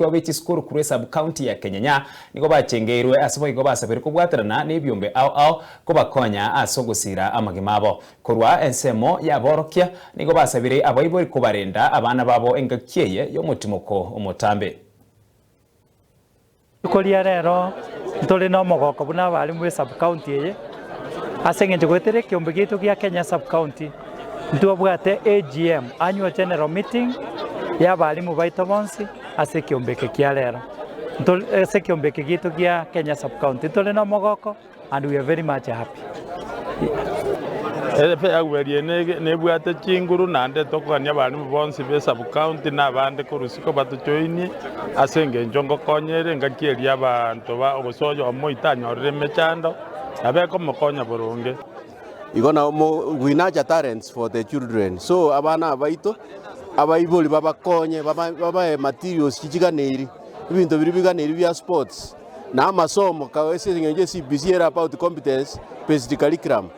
Aborokigwa be chisukuru korwa esabukaunti ya Kenyenya nigo bachengeirwe ase boigo basabire kobwaterana nebiombe ao ao kobakonya ase ogosira amagima abo. Korwa ensemo y'aborokia nigo basabire abaibori kobarenda abana babo engaki eye y'omotimoko omotambe. Rituko ria rero ntore nomogoko buna abarimu be sub-county eye, ase eng'encho goetera ekeombe giaito gia Kenya sub-county, ntwabwate AGM, Annual General Meeting, ya abarimu baito bonsi ase ekeombe eke kia rero. Nto ase ekeombe eke giaito gia Kenya sub-county ntore nomogoko and we are very much happy. Efairwell eye nebwate chinguru naende tokogania abalimu bonsi be sub-county na abande korwa isiko batojoinie ase engencho ngokonya ere engaki eria abanto ba gose oyomo oito anyorire emechando nabo ekomokonya boronge. Igo nabo mo we nurture talents for the children so abana aba baito abaibori babakonye baba babae materials chichiganeiri ebinto biria biganeiri bia sports. Na amasomo ase eng'encho ye CBC ere about competence based curriculum.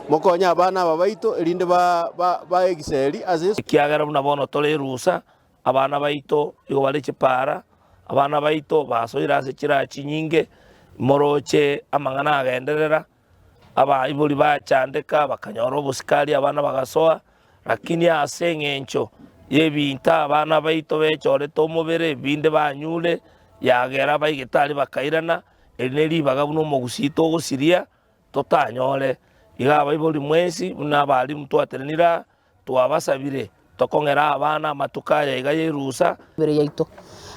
Mokonye abana aba baito erinde ba excel ase. Ekiagera buna bono tore erusa, abana baito igo bare chipara, abana baito basoire ase chiraa chinyinge, moroche amang'ana agenderera, abaibori bachandeka bakanyora obosikari abana bagasoa, Lakini ase engencho y'ebinto abana baito bechorete omobere, ebinde banyure, yagera baigete aria bakairana, eri ne ribaga buna omogusii togosiria, totanyore. Iga abaibori mwensi buna abalimu twatenenire aa, twabasabire tokong'ere abana amatuko aya iga y'erusa. Emebere yaito.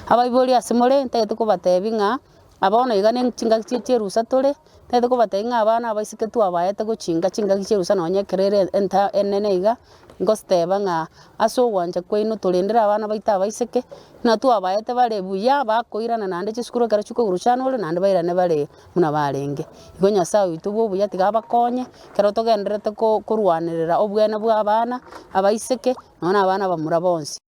Abaibori ase more, ntagete kobatebia ng'a bono iga ne chingaki chie chierusa tore, ntagete kobatebia ng'a abana abaiseke twabaete gochinga chingaki chierusa nonye ekero ere enta enene iga, ngositeba ng'a ase ogwancha kwaino torendere abana baito abaiseke, ng'a twabaete bare buya bakoirana naende chisukuru ekero chikoguruchana ore naende bairane bare buna barenge. Igo Nyasaye oito bwa obuya tiga abakonye, ekero togendererete ko korwanerera obwene bwa abana, abaiseke, nonya na abana abamura bonsi.